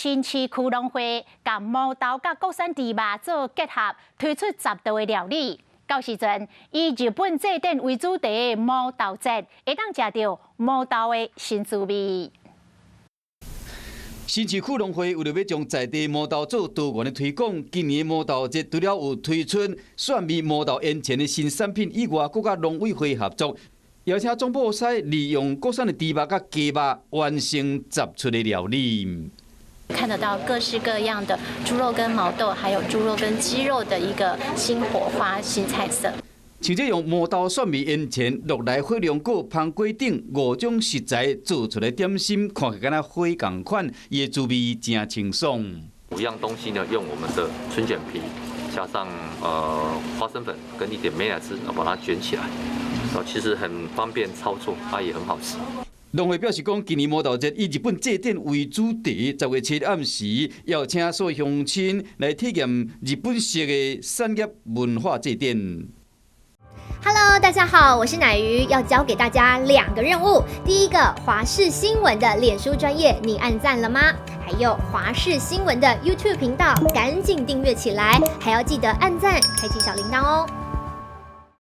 新市區農會共毛豆佮國產豬肉做結合，推出10道的料理。到時陣以日本祭典為主題的毛豆節，會當食著毛豆的新滋味。新市區農會為著欲將在地毛豆做多元的推廣，今年毛豆節除了有推出蒜味毛豆煙腸的新產品以外，閣佮農委會合作，邀請總部師利用國產的豬肉佮雞肉完成10出的料理。看得到各式各樣的豬肉跟毛豆，還有豬肉跟雞肉的一個新火花、新菜色。像這用毛豆蒜味煙腸落來火龍果、芳果等五種食材做出來點心，看起來敢若花仝款，伊的滋味誠清爽。五樣東西呢，用我們的春捲皮，加上花生粉跟一點美乃滋，把它捲起來，其實很方便操作，它也很好吃。農會表示講，今年毛豆節以日本祭典為主題，10月7日暗時邀請所有鄉親來體驗日本式的產業文化祭典。 Hello，大家好，我是奶魚，要交給大家兩個任務。第一個，華視新聞的臉書專頁，你按讚了嗎？還有華視新聞的 YouTube 頻道，趕緊訂閱起來，還要記得按讚，開啟小鈴鐺哦。